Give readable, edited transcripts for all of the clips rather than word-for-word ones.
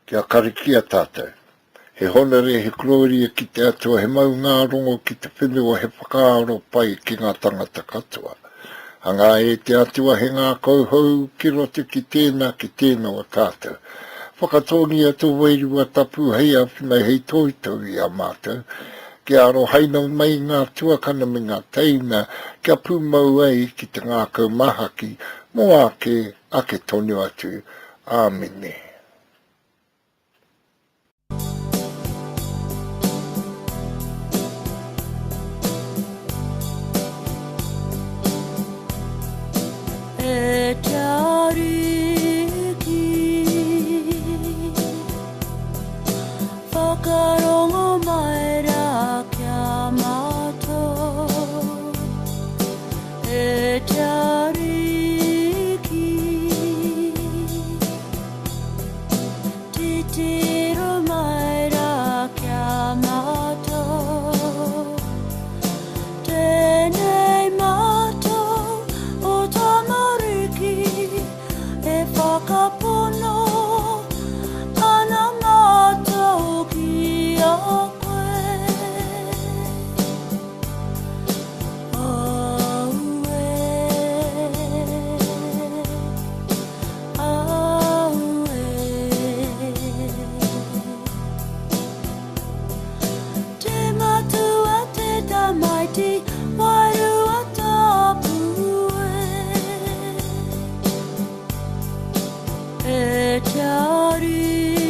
Kia karakia tātou. He honore, he kororia ki te Atua, he maungārongo ki te whenua, he whakaaro pai ki ngā tangata katoa. Hangā e te Atua he ngākau hou ki roto ki tēnā, ki tēnā o tātou. Whakatōngia tō Wairua Tapu hei āwhina, hei tohutohu i a mātou, kia arohaina mai ngā tuakana me ngā teina, kia pūmau ai ki te ngākau māhaki mō āke, ake tonu atu. Āmine. E te Ariki, whakarongo mai rā ki a mātou. E te Ariki, titiro mai rā ki a mātou. Tēnei mātou o tamariki e whakapono ana mātou ki a koe. E te Ariki.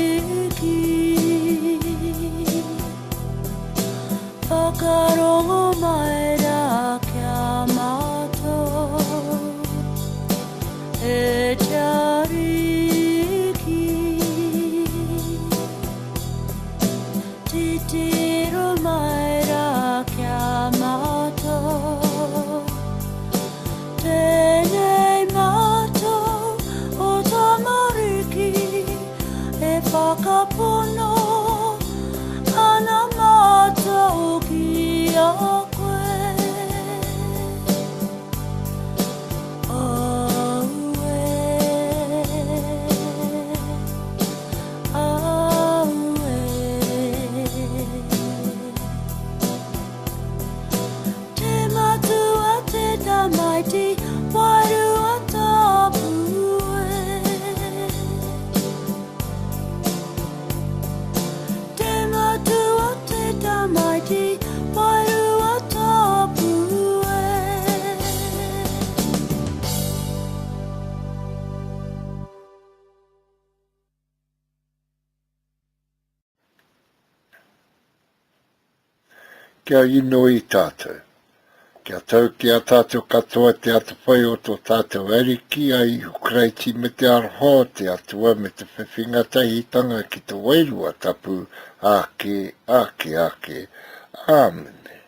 Whakarongo mai rā ki a mātou, e te Ariki. Titiro mai rā ki a mātou, tēnei mātou o tamariki e whakapono ana mātou ki a koe. Aue, aue. Te Matua, te Tamaiti, Wairua Tapu e. Te Matua, te Tamaiti, Wairua Tapu e. Kia inoi tātou. Kia tau ki a tātou katoa te atawhai o tō tātou Ariki a Ihu Karaiti me te aroha o te Atua me te whiwhinga tahitanga ki te Wairua Tapu, āke, āke, āke. Āmine.